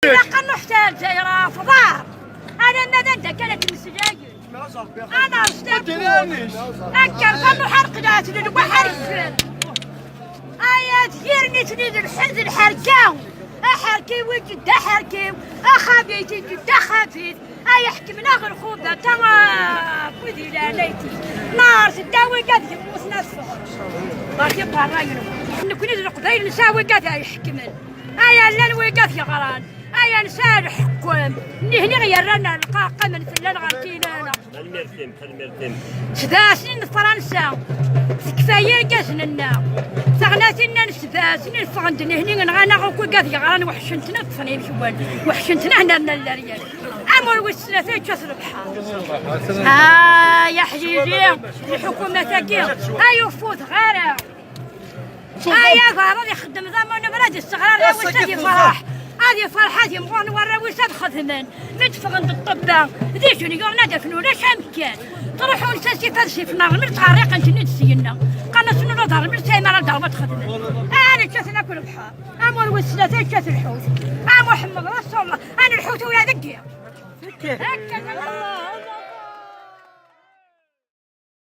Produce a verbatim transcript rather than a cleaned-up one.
Ilaq ad nruḥ s Lezzayer ɣef uḍar. Alamma d anda kan ad ttmeslayen. Ad nrẓ tawwurt. Akka, ad nruḥ ar qelɛet n lwaḥ ar kfel. Ay, ad yir nitni d lḥ-, d lḥerka. Aḥerkiw i ǧedda aḥerkiw. Axabit i ǧedda axabit. Ay, ḥekmen-aɣ lxubat, awa, wid ilan ayti. Nars, dda wigad yemmuten ad ffɣen. Ɣer tiqerrayen. Nekni d Leqbayel nesɛa wigad ay iḥekmen. Ay, llan wigad yeɣran. Ay, nesɛa lḥekkam. Nihni yerran lqaqqamen fell-aneɣ ar tinan. Tanemmirt-im, tanemmirt-im. Sba snin n Fransa, tekfa yirgazen-nneɣ. Taɣnatin-nni n sba snin ffɣen-d nihni nɣan-aɣ akk wigad yeɣran, weḥcen-ten ad ṭṭfen imekwan, weḥcen-ten ad nerna leryal. Amur wis tlata yečča-t lebḥer. Ah, ya ḥyili, lḥukumat-agi, ay ur futeɣ ara. Ay, agar ad ixeddem d amanebra ad yesseɣra arraw-is, ad yefreḥ. Ad yefreḥ, ad imɣuren warraw-is ad xedmen. Mi d-ffɣen d ṭṭebba, d ijenyuren ad afen ulac amekkan. Truḥ unsa s ifad s ifnar, mi tɣerriqent-nni-d syenna. Qqaren-asen ula d rrmel, sayma ara d-aɣ-, ad xedmen. Ah, nečča-ten akk lebḥer. Amur wis tlata yečča-t lḥut. A Muḥemmed Rasulullah, a nelḥut ula deg yiḍ. Akka.